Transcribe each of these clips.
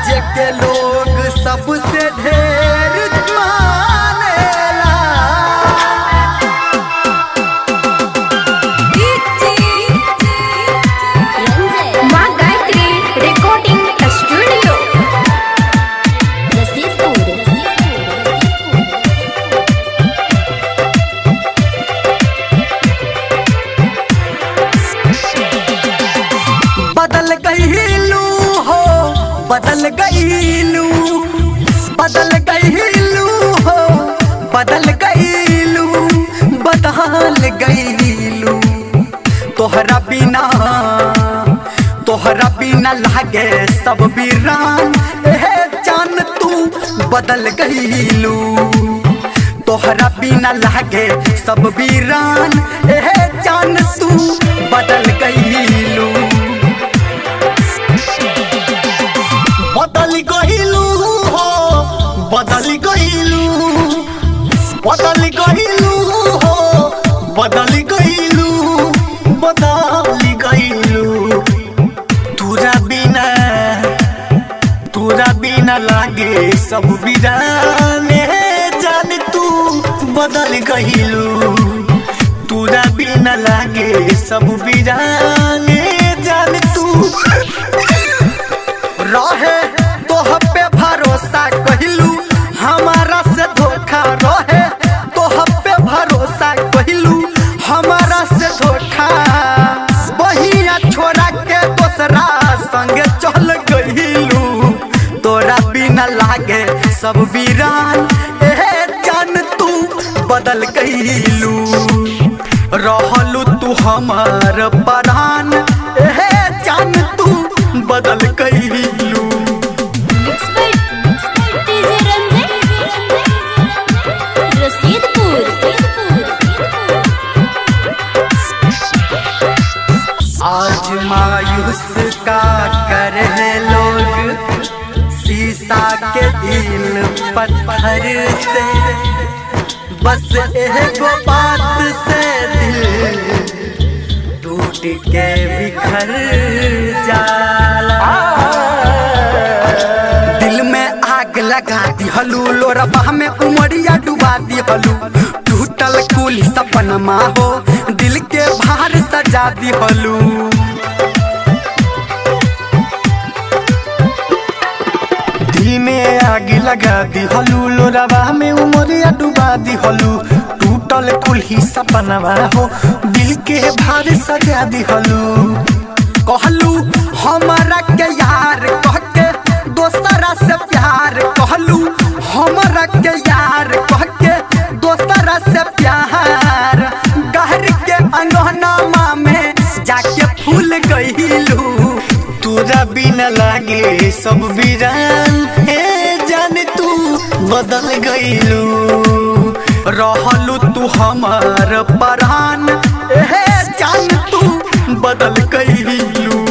जेके लोग सबसे ढेर मानेला। माँ गायत्री रिकॉर्डिंग स्टूडियो। बदल गईलू हो, बदल गईलू, बदल गईलू हो, बदल गईलू, बदल गईलू। तोहरा बिना, तोहरा बिना लागे सब वीरान, ए जान तू बदल गईलू। तोहरा बिना लागे सब वीरान, ए जान तू बदल गईलू। बदल गईलू हो, बदल गईलू, बदल गईलू हो, बदल गईलू, बदल गईलू। तोरा बिना, तोरा बिना लागे सब वीरान, जान तू बदल गईलू। तोरा बिना लागे सब वीरान, जान तू रहे तोह पे भरोसा कहिलू, हमारा से धोखा। रहे तोह पे भरोसा कहिलू, हमारा से धोखा। बहिया छोड़ा के दोसरा संग चल गईलू। तोरा बिना लागे सब वीरान, ए जान तू बदल गईलू। रहलू तू हमार परान, ए जान तू बदल गईलू। आज मायूस का करे लोग शीशा के दिल पत्थर से, बस एगो बात से दिल टूट के बिखर जाला। दिल में आग लगा दिहलू, लोरबा में उमरिया डुबा दिहलू। टूटल कुल सपनमा हो, दिल के भार सजा दिहलू। दिल में आग लगा दिहलू, लोरावा में उमरिया डुबा दिहलू। टूटल कुल्ही सपनवा हो, दिल के भार सजा दिहलू। कहलू हमरा के यार कह के दोसरा से प्यार। कहलू हमरा के यार कह के दोसरा से प्यार। गहर के अंगनामा में जाके फूल गईलू। तोरा बिना लागे सब वीरान, हे जान तू बदल गईलू। रहलू तू हमार परान, ए जान तू बदल गईलू।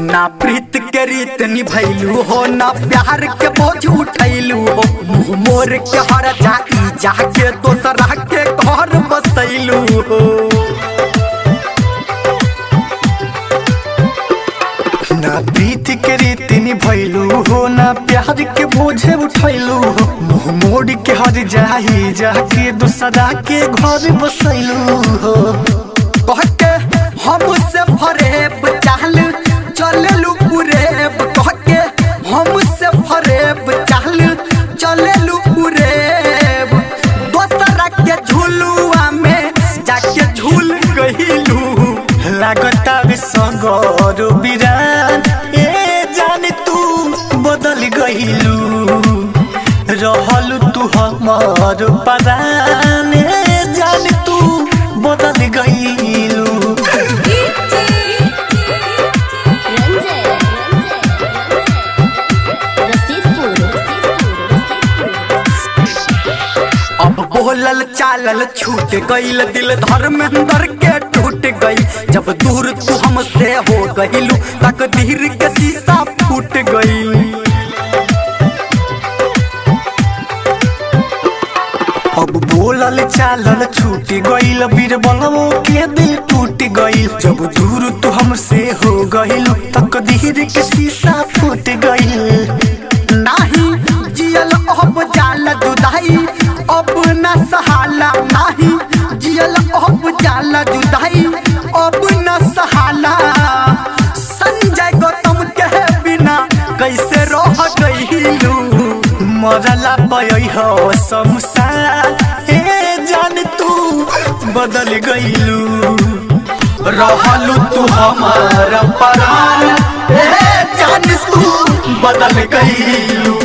ना प्रीत के रीत निभैलू हो, ना प्यार के बोझ उठैलू हो। मुँह मोर के हर जाई जाके दोसरा के घर बसैलू हो। ना प्रीत के रीत निभैलू हो, ना प्यार के बोझ उठैलू हो। मुँह मोड़ के हर जाही जाके दोसरा के घर बसैलू हो। कह के हमसे फरेब चाल चललू पुरेब। कह के हमसे सगर बिरान, ए जान तू बदल गइलू। रहलू तू हमार परान, ए जान तू बदल गइलू। रंजय रसीदपुर। अब बोलल चालल छूट गईल, दिल धर्मेंद्र के टूट गई। जब दूर तू हमसे हो गईलू, तकदीर के शीशा फूट गई। अब बोलल चालल छूट गइल, बीरबलवो के दिल टूट गइल। जब दूर तू हमसे हो गइल, तकदीर के शीशा फूट गइल। नाही जियल अब जाला जुदाई, अब न सहाला। नाही जियल अब जाला जुदाई, अब न सहाला। संजय गौतम के बिना कैसे रह गईलू। मरला पय हो शमशान, ए जान तू बदल गइलू। रहलू तू हमार परान, ए जान तू बदल गईलू।